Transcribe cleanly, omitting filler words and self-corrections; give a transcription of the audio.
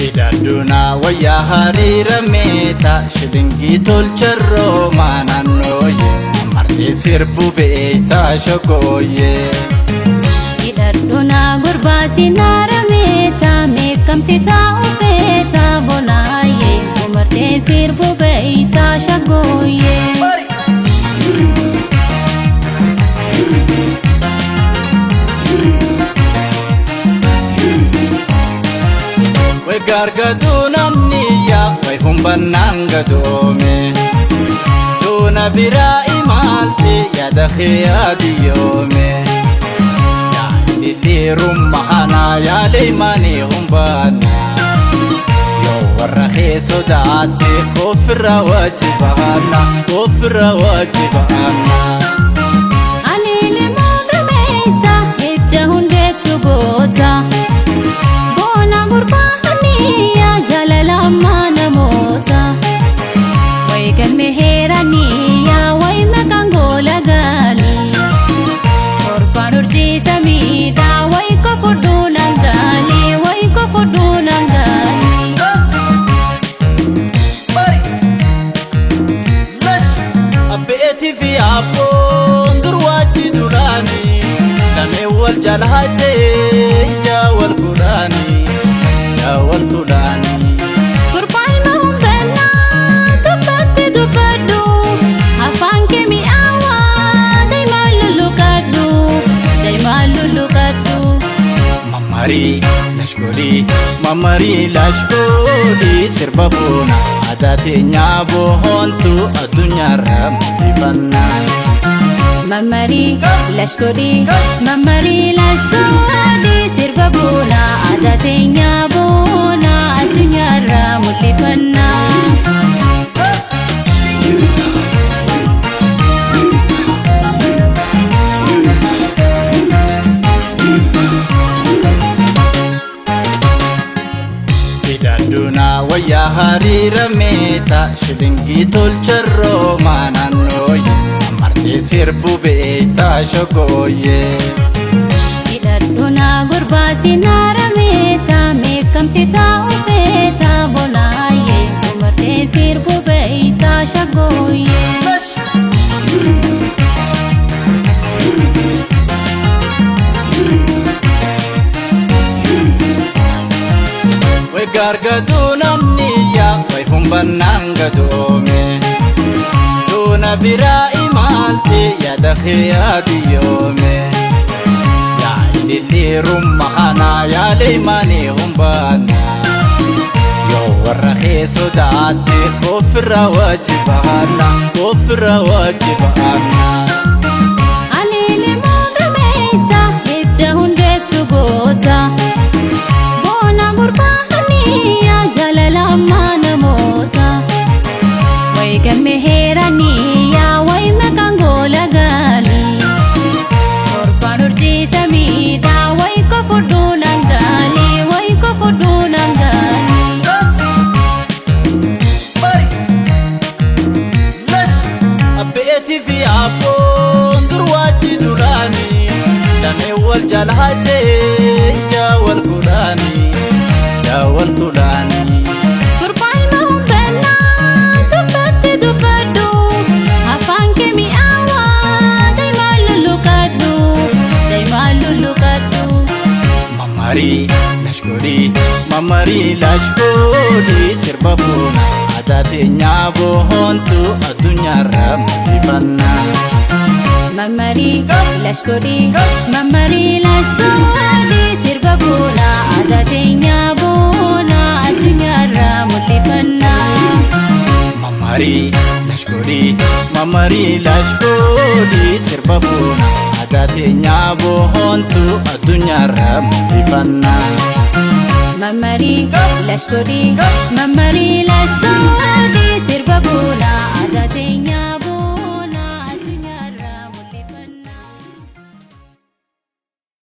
Hidhadhuna wayyaa hariira meeta shilingii tolcha roomaa naannooye martee sirbu beektaa shogooye. Hidhadhuna gurbaa sinaara meeta meekamsi taa'u feeta bonaaye umartee sirbu beektaa shagooye. Way gargaduu namni yaa way humbannaan gadoome. Duuna biraa imaalti yaada kee yaadiyoome. Yaa ililiirumma kanaa yaala imaanii humbaanaa. Yoo warra kee sodaatte ofirra wajibaana ofirra wajibaana. Ani limoo gameessa hidda hundeetu goota. Boona gurbaa hanniyaa jaalala ammaa namoota. Wayi galme heeraniyaa wayi maqaan goola gaalii. Torbaan urjii samiidhaa wayi kofudhuu nangaalii wayi kofudhuu nangaalii. Abbeetii fi abboon dur waajji duraanii lamee wal jalaatee ija wal kudhaanii ija wal kudhaanii. Gurbaan mahumbannaa dubbatti dubbadhu afaan kee mi'aawaa daa'imaan lulluqadhu daa'imaan lulluqadhu. Mamarii lashgoolii mamarii lashgoolii sirba boona aadaa teenyaa boontu addunyaarra mul'ifannaa. Mamarii lashgoolii mamarii lashgoolii sirba boona aadaa teenyaa boona addunyaarra mul'ifannaa. Hidhadhuna wayyaa hariira meeta shilingii tolcha roomaa naannooye martee sirbu beektaa shogooye. Hidhadhuna gurbaa sinaara meeta meekamsi taa'u feeta bonaaye umartee sirbu beektaa shagooye. Way gargaduu namni yaa way humbannaan gadoome. Duuna biraa imaalti yaada kee yaadiyoome. Yaa ililiirumma kanaa yaala imaanii humbaanaa. Yoo warra kee sodaatte ofirra wajibaana ofirra wajibaana. Ani limoo gameessa hidda hundeetu goota. Boona gurbaa hanniyaa jaalala ammaa namoota. Wayi galme heeraniyaa wayi maqaan goola gaalii. Torbaan urjii samiidhaa wayi kofudhuu nangaalii wayi kofudhuu nangaalii. Abbeetii fi abboon dur waajji duraanii lamee wal jalaatee ija wal kudhaanii ija wal kudhaanii. Gurbaan mahumbannaa dubbatti dubbadhu afaan kee mi'aawaa daa'imaan lulluqadhu daa'imaan lulluqadhu. Mamarii lashgoolii mamarii lashgoolii sirba boona aadaa teenyaa boontu addunyaarra mul'ifannaa. Mamarii lashgoolii mamarii lashgoolii sirba boona aadaa teenyaa boona addunyaarra mul'ifannaa. Mamarii lashgoolii mamarii lashgoolii sirba boona aadaa teenyaa boontu addunyaarra mul'ifannaa. Mamarii lashgoolii mamarii lashgoolii sirba boona aadaa teenyaa.